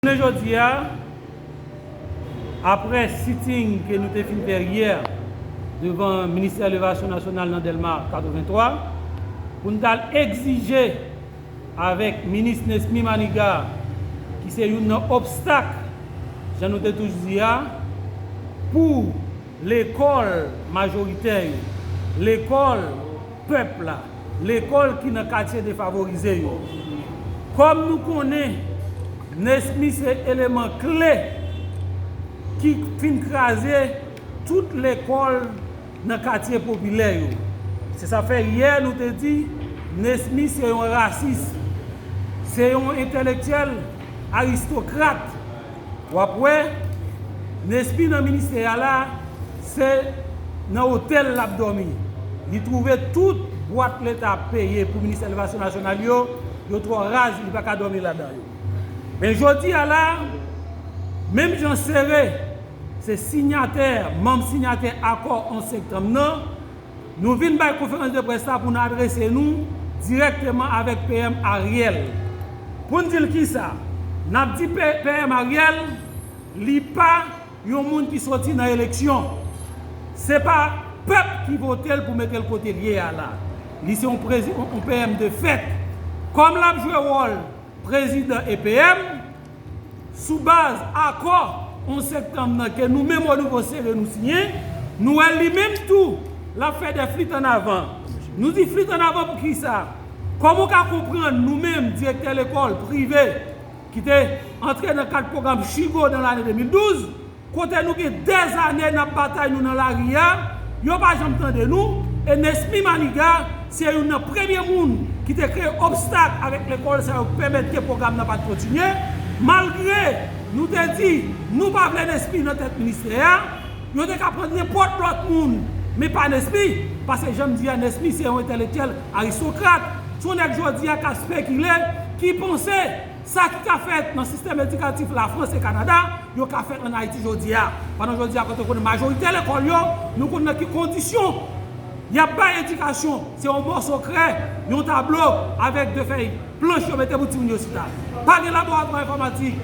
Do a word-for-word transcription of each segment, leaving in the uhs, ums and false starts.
Jounen jodi a, apre sitting ke nou te fin fè yè devan Ministè Elevasyon Nasyonal nan Dèlma katrevenntwa, pou n t al egzije avèk minis Nesmy Manigat, ki se youn nan obstak, jan nou te toujou di a, pou lekòl majoritè yo, lekòl pèp la, lekòl ki nan katye defavorize yo. Kòm nou konnen, Nesmy se eleman kle ki fin kraze tout lekòl nan katye popilè yo. Se sa fè yè nou te di, Nesmy se yon rasis, se yon entèlektyèl aristokrat. W ap wè, Nesmy nan ministè a la, se nan otèl l ap dòmi. Li twouve tout bwat Leta peye pou Ministè Elevasyon Nasyonal yo, yo twò raz, li pa ka dòmi ladan yo. Men jodi a la, menm jan sere se sinyatè, manm sinyatè akò onz septanm nan, nou vin bay konferans de près la pou n adrese nou dirèkteman avèk P M Ariel. Pou n di l kisa? N ap di P-, P M Ariel, li pa yon moun ki soti nan eleksyon. Se pa pèp ki vote l pou mete l kote l ye a la. Li se yon prezi-, yon, yon P M de fèt. Kòm l ap jwe wòl prezidan e P M, sou baz akò onz septanm nan ke nou menm o nivo sere nou siyen, nou wè li menm tou, l ap fè de flit an avan. Nou di flit an avan pou kisa? Kòman w ka konprann nou menm, direktè lekòl prive, ki te antre nan kad pwogram Chigo nan lane de mil douz, kote nou gen dèzane n ap batay nou nan lari a, yo pa janm tande nou, e Nesmy Manigat se youn nan premye moun ki te kreye obstak avèk lekòl sa yo pèmèt ke pwogram nan pa t kontinye, malgre nou te di nou pa vle Nesmy nan tèt ministè a, yo te ka pran nenpòt lòt moun, men pa Nesmy, paske jan m di a, Nesmy se yon entèlektyèl aristokrat, se yon nèg jodi a k ap spekile, ki panse sa ki ka fèt nan sistèm edikatif Lafrans e Kanada, yo ka fèt ann Ayiti jodi a. Pandan jodi a, kote w konnen majorite lekòl yo, nou konn nan ki kondisyon y ap bay edikasyon, se yon mòso krè, yon tablo avèk de fèy planch yo mete pou timoun yo chita. Pa gen laboratwa enfòmatik,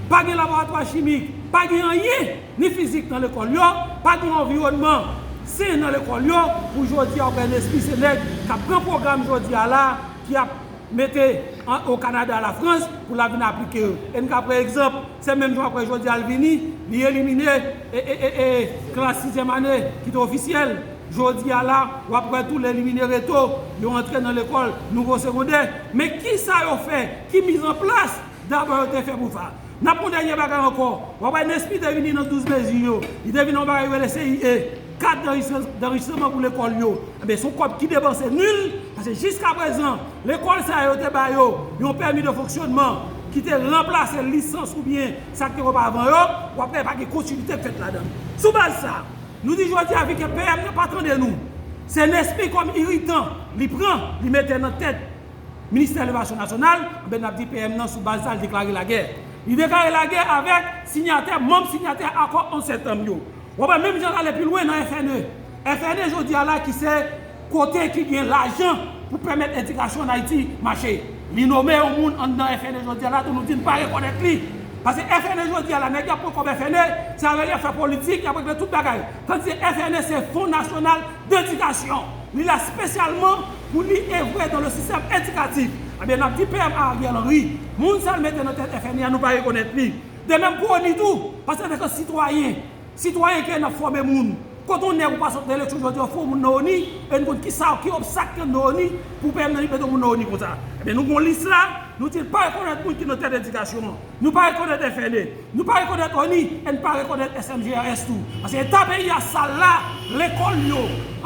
pa gen laboratwa chimik, pa gen anyen, ni fizik nan lekòl yo, pa gen yon anviwònman sen nan lekòl yo, pou jodi a w wè Nesmy se nèg k ap pran pwogram jodi a la, ki ap mete an, o Kanada, Lafrans, pou l ap vin aplike yo. E n ka pran egzanp, se menm jan w ap wè jodi a l vini, li elimine e, e, e, e, klas sizyèm ane ki te ofisyèl. Jodi a la, w ap wè tou l elimine reto, yo antre nan lekòl nivo segondè. Men kisa yo fè? Ki mizanplas dabò yo te fè pou sa? N ap pran dènye bagay ankò. W ap wè Nesmy te vini nan douz mezi yo. Li te vin nan yon bagay yo rele C I E, kad danrichman pou lekòl yo. Enben, se yon kòb ki depanse nil, paske jiskaprezan, lekòl sa yo te ba yo yon pèmi de fonksyònman ki te ranplase lisans oubyen sa k te opavan yo, w ap wè pa gen kontinite k fèt ladan l. Sou baz sa, nou di jodi a, vi ke P M nan pa tande nou. Se Nesmy kòm iritan, li pran, li mete nan tèt Ministè Elevasyon Nasyonal, enben, n ap di P M nan sou baz sa, li deklare lagè. Li deklare lagè avèk sinyatè, manm sinyatè akò onz septanm yo. W ap wè menm jan l ale pi lwen nan F N E. F N E jodi a la ki se kote ki gen lajan pou pèmèt edikasyon ann Ayiti mache. Li nome yon moun anndan F N E jodi a la, tou nou di n pa rekonèt li. Paske F N E jodi a la, nèg y ap pran kòb F N E, se avè l y ap fè politik, y ap regle tout bagay. Tandis F N E se Fonds National d'Éducation. Li la espesyalman pou li evre dans le système éducatif. Ebyen, n ap di P M Ariel Henry, moun sa l mete nan tèt F N E a, nou pa rekonèt li. De menm pou ONI tou, paske antanke sitwayen, sitwayen ke n ap fòme moun. Kote yon nèg ou pa sot nan eleksyon jodi a, w fè yon moun nan ONI, e n konn kisa, ki obstak ki anndan ONI, pou P M nan li mete yon moun nan ONI konsa. Ebyen, nou gon lis la, nou di n pa rekonèt moun ki nan tèt edikasyon an. Nou pa rekonèt F N E. Nou pa rekonèt ONI, e n pa rekonèt S M G R S tou. Paske eta peyi a sal la, lekòl yo,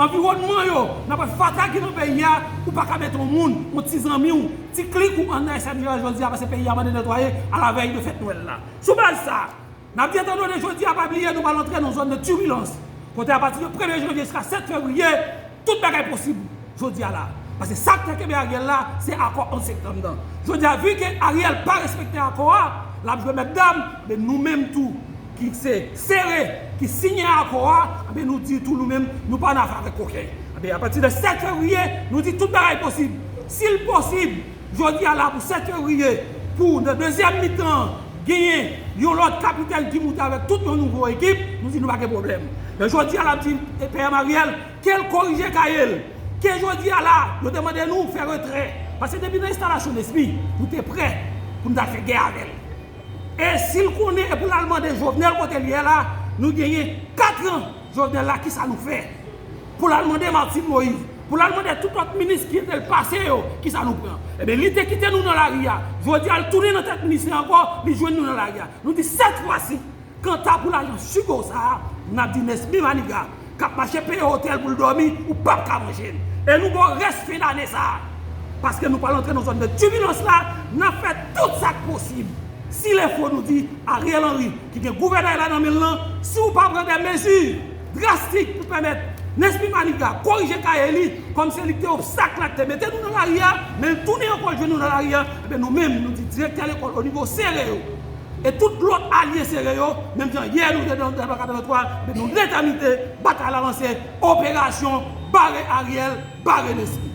anviwònman yo, n ap wè fatra ki nan peyi a, ou pa ka mete yon moun, yon ti zanmi w, ti klik ou anndan S M G R S jodi a, paske peyi a mande netwaye alavèy de fèt Nwèl la. Sou baz sa, n ap di etandone jodi a, pa bliye, nou pral antre nan yon zòn de tibilans. Kote apati de premye janvye jiska sèt fevriye, tout bagay posib jodi a la. Paske sa k te kenbe Ariel la, se akò onz septanm nan. Jodi a, vi ke Ariel pa respekte akò a, l ap jwe mèt dam, men nou menm tou, ki se sere, ki siyen akò a, men nou di tou nou menm, nou pa nan afè avèk koken. Ebyen, apati de sèt fevriye, nou di tout bagay posib. Si l posib, jodi a la pou sèt fevriye, pou nan dezyèm mitan, Genyen yon lòt kapitèn ki moute avèk tout yon nouvo ekip, nou di nou pa gen pwoblèm. Men jodi a l ap di P M Ariel ke l korije kaye l. Ke jodi a la, yo te mande nou fè retrè. Paske depi nan enstalasyon Nesmy, nou te prè pou n ta fè gè avè l. E si l konnen e pou l al mande Jovenel kote l ye la, nou genyen kat an Jovenel la, kisa nou fè? Pou l al mande Martine Moïse, pou l al mande tout lòt minis ki te l pase yo, kisa nou pran? Ebyen, li te kite nou nan lari a. Jodi a, l tounen nan tèt ministè ankò, li jwenn nou nan lari a. Nou di sèt fwa si, kanta pou lajan Chico sa a, n ap di Nesmy Maniga, k ap mache peye otèl pou l dòmi, ou p ap ka manje l. E nou ba w rès fen dane sa a. Paske nou pral antre nan zòn de tibilans la, n ap fè tout sa k posib. Si lefo nou di Ariel Henry, ki gen gouvènay la nan men l lan, si w pa pran de mezi drastik pou pèmèt Nesmy Maniga korije kaye li, kòm se li ki te obstak la ki te mete nou nan lari a, men l tounen ankò l jwenn nou nan lari a, ebyen nou menm, nou di direktè lekòl o nivo sere yo, e tout lòt alye sere yo, menm jan yè nou te nan depatman katrevenntwa, ebyen nou detèmine, batay la lanse, operasyon bare Ariel, bare Nesmy.